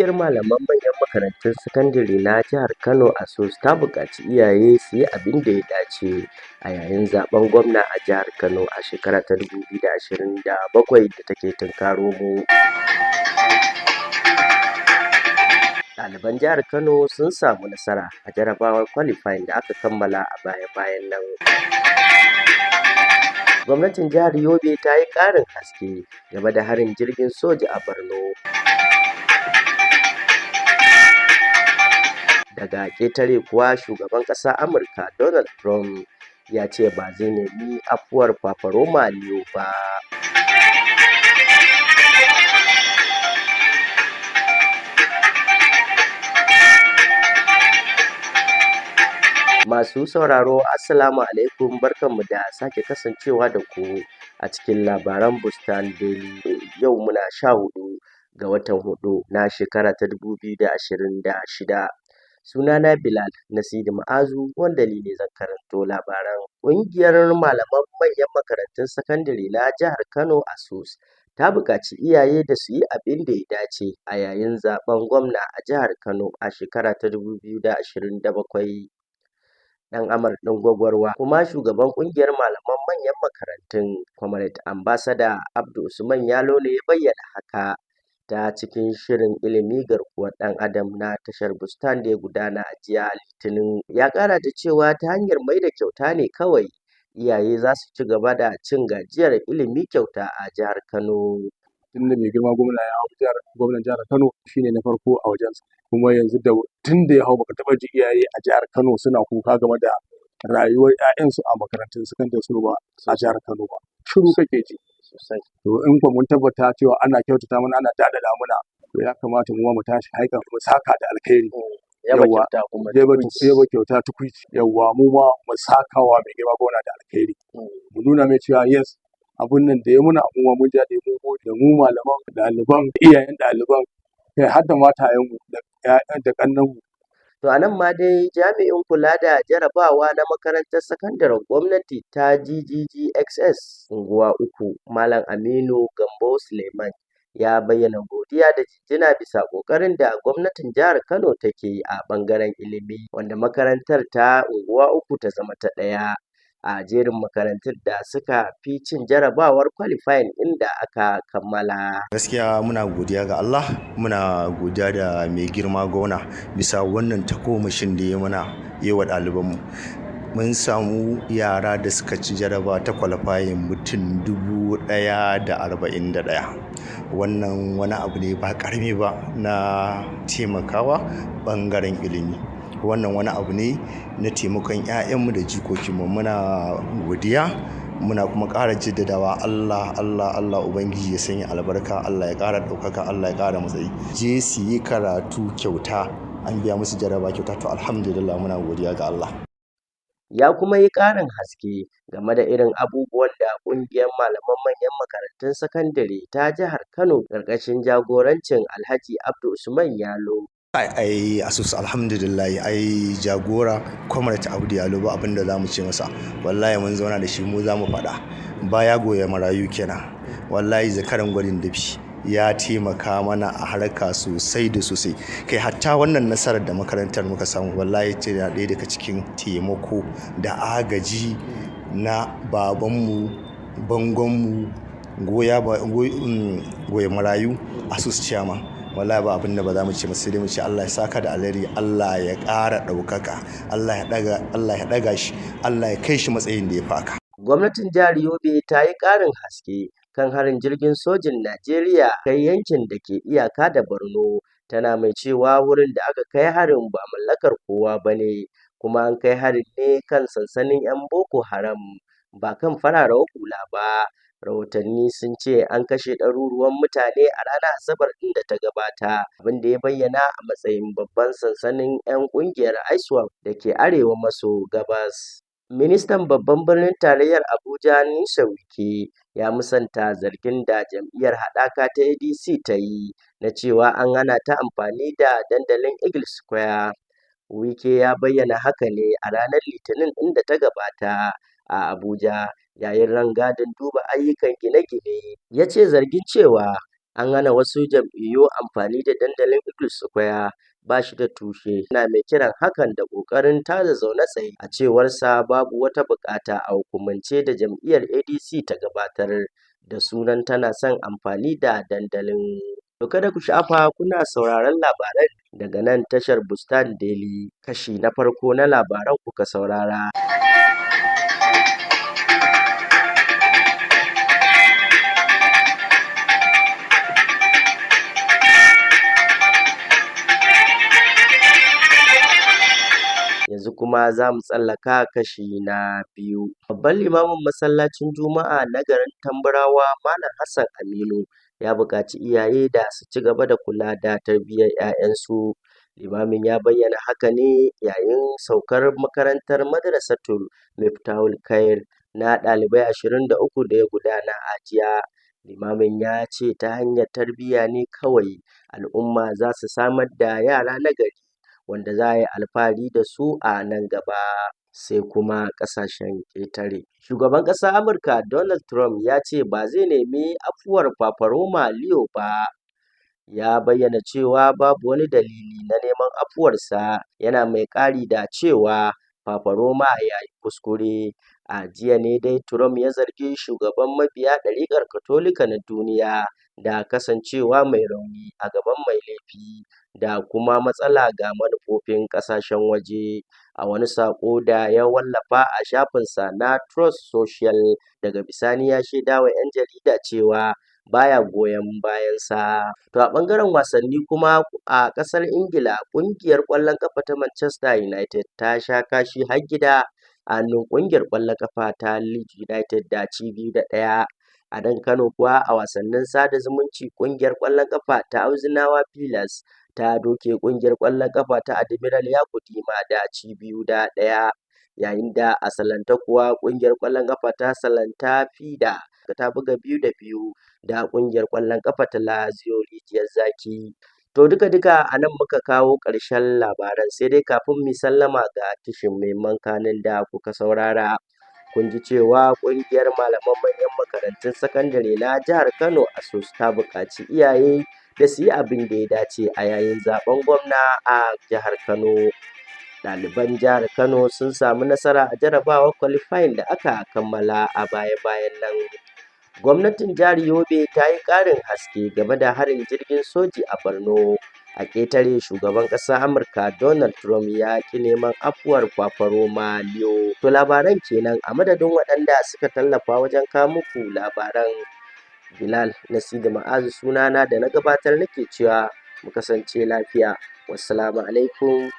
Ƙungiyar malaman manyan makarantun sakandare na jihar Kano ASUS ta buƙaci iyaye su yi abin da ya dace a yayin zaɓen gwamna a jihar Kano a shekara ta 2027 da take tunkaro mu. Ɗaliban jihar Kano sun samu nasara a jarabawar qualifying da aka kammala a baya-bayan nan. Gwamnatin jihar Yobe ta yi ƙarin haske game da harin jirgin soja a Borno. Daga ƙetare kuwa, shugaban ƙasar Amurka Donald Trump ya ce ba zai nemi afuwar Paparoma Leo ba. Masu sauraro, Assalamu alaikum, barkanmu da sake kasancewa da ku a cikin labaran Bustan Daily. Yau muna 14 ga watan huɗu na shekara ta 2026. Sunana Bilal Nasidi Ma'azu, wanda ni ne zan karanto labaran. Ƙungiyar malaman manyan makarantun sakandare na jihar Kano ASUS ta buƙaci iyaye da su yi abin da ya dace a yayin zaɓen gwamna a jihar Kano a shekara ta 2027. Ɗan Amar ɗin Gwagwarwa kuma shugaban ƙungiyar malaman manyan makarantun, Comrade Ambassador Abdu Usman Yalo ne ya bayyana haka ta cikin shirin ilimi garkuwar ɗan adam na tashar Bustan da ya gudana a jiya Litinin. Ya ƙara da cewa ta hanyar maida kyauta ne kawai iyaye za su ci gaba da cin gajiyar ilimi kyauta a jihar Kano. Tun da mai girma gwamna ya hau jihar, gwamnan jihar Kano shine na farko a wajensa. Kuma yanzu da tun da ya hau, baka taɓa ji iyaye a jihar Kano suna kuka game da rayuwar 'ya'yansu a makarantun sakandare ba a jihar Kano ba. Shiru kake ji. Sosai. To, in kuwa mun tabbata cewa ana kyautata mana, ana daɗaɗa mana, to ya kamata mu ma mu tashi haikan mu saka da alkhairi. Yaba Yawwa. kyauta kuma Yaba tukuici. Yaba kyauta tukuici. Yawwa, mu ma mu sakawa mai girma gwamna da alkhairi. Mu nuna mai cewa yes, abun nan da ya muna, mu ma mun ji daɗi, mun gode, da mu malaman, ɗaliban, iyayen ɗaliban, kai har da matayenmu da ƴaƴan da ƙannenmu. To, a nan ma dai jami'in kula da jarabawa na makarantar sakandaren gwamnati ta GGGXS Unguwa Uku, Malam Aminu Gambo Suleiman, ya bayyana godiya da jinjina bisa ƙoƙarin da gwamnatin jihar Kano take yi a ɓangaren ilimi, wanda makarantar ta Unguwa Uku ta zama ta ɗaya a jerin makarantun da suka fi cin jarabawar qualifying ɗin da aka kammala. Gaskiya muna godiya ga Allah, muna godiya da mai girma gwamna bisa wannan tagomashin da ya mana yi wa ɗalibanmu. Mun samu yara da suka ci jaraba ta qualifying mutum 1,041. Wannan wani abu ne ba ƙarami ba na taimakawa ɓangaren ilimi. Wannan wani abu ne na taimakon 'ya'yanmu da jikokinmu. Muna godiya, muna kuma ƙara jaddadawa Allah, Allah, Allah Ubangiji ya sanya albarka, Allah ya ƙara ɗaukaka, Allah ya ƙara matsayi. Je su yi karatu kyauta, an biya musu jaraba kyauta, to alhamdulillah, muna godiya ga Allah. Ya kuma yi ƙarin haske game da irin abubuwan da ƙungiyar malaman manyan makarantun sakandare ta jihar Kano ƙarƙashin jagorancin Alhaji Abdu Usman Yalo. Ai ASUS, alhamdulillah, ai jagora Comrade Abdu Yalo, ba abin da zamu ce masa. Wallahi mun zauna da shi, mu zamu faɗa. Baya goya marayu kenan. Wallahi zakaran gwarin dafi ya taimaka mana a harka sosai da sosai. Kai, hatta wannan nasarar da makarantar muka samu, wallahi tana ɗaya daga cikin taimako da agaji na babanmu, bangonmu, goya goya marayu, ASUS chairman. Wallahi ba abin da ba za mu ce masa, sai dai mu ce Allah ya saka da alheri, Allah ya ƙara ɗaukaka, Allah ya ɗaga, Allah ya ɗaga shi, Allah ya kai shi matsayin da ya faka. Gwamnatin jihar Yobe ta yi ƙarin haske kan harin jirgin sojin Najeriya kai yankin da ke iyaka da Borno, tana mai cewa wurin da aka kai harin ba mallakar kowa ba ne, kuma an kai harin ne kan sansanin 'yan Boko Haram, ba kan fararen hula ba. Rahotanni sun ce an kashe ɗaruruwan mutane a ranar Asabar ɗin da ta gabata, abin da ya bayyana a matsayin babban sansanin 'yan ƙungiyar ISWAP da ke arewa maso gabas. Ministan babban birnin tarayyar Abuja, Nyesom Wike, ya musanta zargin da jam'iyyar haɗaka ta ADC ta yi na cewa an hana ta amfani da dandalin Eagle Square. Wike ya bayyana haka ne a ranar Litinin ɗin da ta gabata a Abuja yayin rangadin duba ayyukan gine-gine. Ya ce zargin cewa an hana wasu jam'iyyu amfani da dandalin Eagle Square ba shi da tushe, yana mai kiran hakan da ƙoƙarin tada zaune tsaye. A cewarsa, babu wata buƙata a hukumance da jam'iyyar ADC ta gabatar da sunan tana son amfani da dandalin. To kada ku sha'afa, kuna sauraron labaran daga nan tashar Bustan Daily, kashi na farko na labaran kuka saurara. Yanzu kuma za mu tsallaka kashi na biyu. Babban limamin masallacin Juma'a na garin Tambarawa, Malam Hassan Aminu, ya buƙaci iyaye da su ci gaba da kula da tarbiyyar 'ya'yansu. Limamin ya bayyana haka ne yayin saukar makarantar Madrasatul Miftahul Khair na ɗalibai 23 da ya gudana a jiya. Limamin ya ce ta hanyar tarbiyya ne kawai al'umma za su samar da yara nagari wanda za a yi alfahari da su a nan gaba. Sai kuma ƙasashen ƙetare. Shugaban ƙasar Amurka Donald Trump ya ce ba zai nemi afuwar Paparoma Leo ba. Ya bayyana cewa babu wani dalili na neman afuwarsa, yana mai ƙari da cewa Paparoma ya yi kuskure. A jiya ne dai Trump ya zargi shugaban mabiya ɗariƙar Katolika na duniya da kasancewa mai rauni a gaban mai laifi da kuma matsala ga manufofin ƙasashen waje. A wani saƙo da ya wallafa a shafinsa na Truth Social, daga bisani ya shaidawa 'yan jarida cewa baya goyon bayansa. To a ɓangaren wasanni kuma, a ƙasar Ingila, ƙungiyar ƙwallon ƙafa ta Manchester United ta sha kashi har gida a hannun ƙungiyar ƙwallon ƙafa ta Leeds United da ci 2 da 1. A nan Kano kuwa, a wasannin sada zumunci, ƙungiyar ƙwallon ƙafa ta Auzunawa Pillars ta doke ƙungiyar ƙwallon ƙafa ta Admiral Yakudima da ci 2 da 1. Yayin da a Salanta kuwa, ƙungiyar ƙwallon ƙafa ta Salanta Fida ta buga 2 da 2 da ƙungiyar ƙwallon ƙafa ta Lazio Rijiyar Zaki. To duka-duka a nan muka kawo ƙarshen labaran, sai dai kafin mu sallama ga tashin muhimman kanun da kuka saurara. Kun ji cewa ƙungiyar malaman manyan makarantun sakandare na jihar Kano ASUS ta buƙaci iyaye da su yi abin da ya dace a yayin zaɓen gwamna a jihar Kano. Ɗaliban jihar Kano sun samu nasara a jarabawar qualifying da aka kammala a baya-bayan nan. Gwamnatin jihar Yobe ta yi ƙarin haske game da harin jirgin soji a Borno. A ƙetare, shugaban ƙasar Amurka Donald Trump ya ƙi neman afuwar Paparoma Leo. To labaran kenan, a madadin waɗanda suka tallafa wajen kawo muku labaran, Bilal Nasidi Ma'azu sunana da na gabatar nake cewa mu kasance lafiya. Wassalamu alaikum.